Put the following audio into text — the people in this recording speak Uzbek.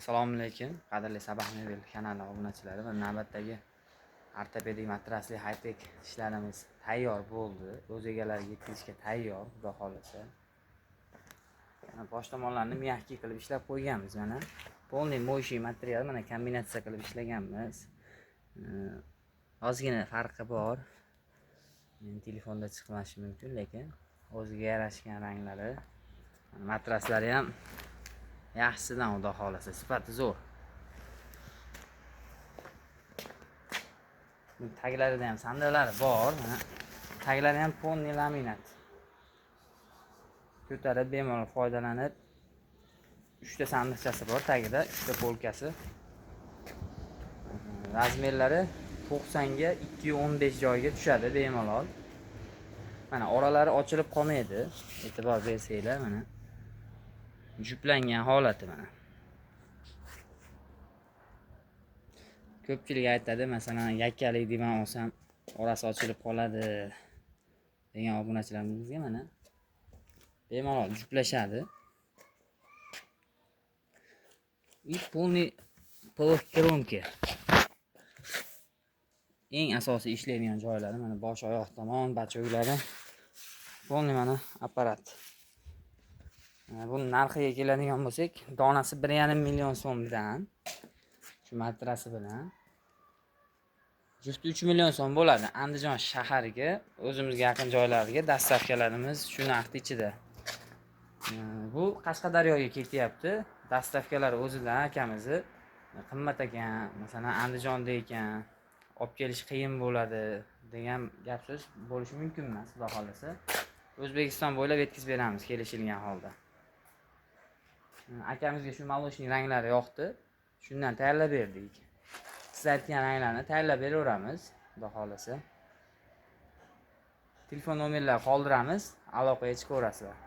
Assalomu alaykum, qadrli Sabah Mebel kanali obunachilari. Va navbatdagi ortopedik matrasli high-tech ishlarimiz tayyor bo'ldi. O'z egalariga yetkazishga tayyor, xudo xohlasa. Mana bosh tomonlarini mягкий qilib ishlab qo'yganmiz mana. Полный моющий material mana kombinatsiya qilib ishlaganmiz. Ozgina farqi bor. Men telefonda chiqmashi mumkin, lekin o'ziga yarashgan ranglari, matraslari ham yaxshisidan, xudo xohlasa, sifati zo'r. Taglarida ham sandalari bor, mana taglari ham polniy laminat. Ko'tarib bemalol foydalanib, 3 ta sandiqchasi bor tagida, 3 ta polkasi. Razmerlari 90 ga 2.15 joyga tushadi bemalol. Mana oralari ochilib qolmaydi. E'tibor bersanglar, mana juplangan holati mana. Ko'pchilik aytadi, masalan, yakkalik divan olsam orasi ochilib qoladi degan obunachilarimizga mana bemalol juplashadi. И полный полукромка. Eng asosiy ishlaydigan joylari mana bosh oyoq tomon, bachoklari полный mana apparat. Buni narxiga keladigan bo'lsak, donasi 1,5 million so'mdan shu matrasi bilan jufti 3 million so'm bo'ladi. Andijon shahariga, o'zimizga yaqin joylarga dastavkalarimiz shu narxning ichida. Bu Qashqadaryoga ketyapti. Dastavkalar o'zidan akamizni qimmat ekan, masalan, Andijonda ekan, olib kelish qiyin bo'ladi degan gap so'z bo'lishi mumkin emas, xudo xohlasa. O'zbekiston bo'ylab yetkazib beramiz kelishilgan holda. Akamizga shu молочный ranglari yoqdi. Shundan tayyorlab berdik. Siz aytgan ranglarni tayyorlab beraveramiz, xudo xohlasa. Telefon nomerlari qoldiramiz, aloqaga chiqaverasizlar.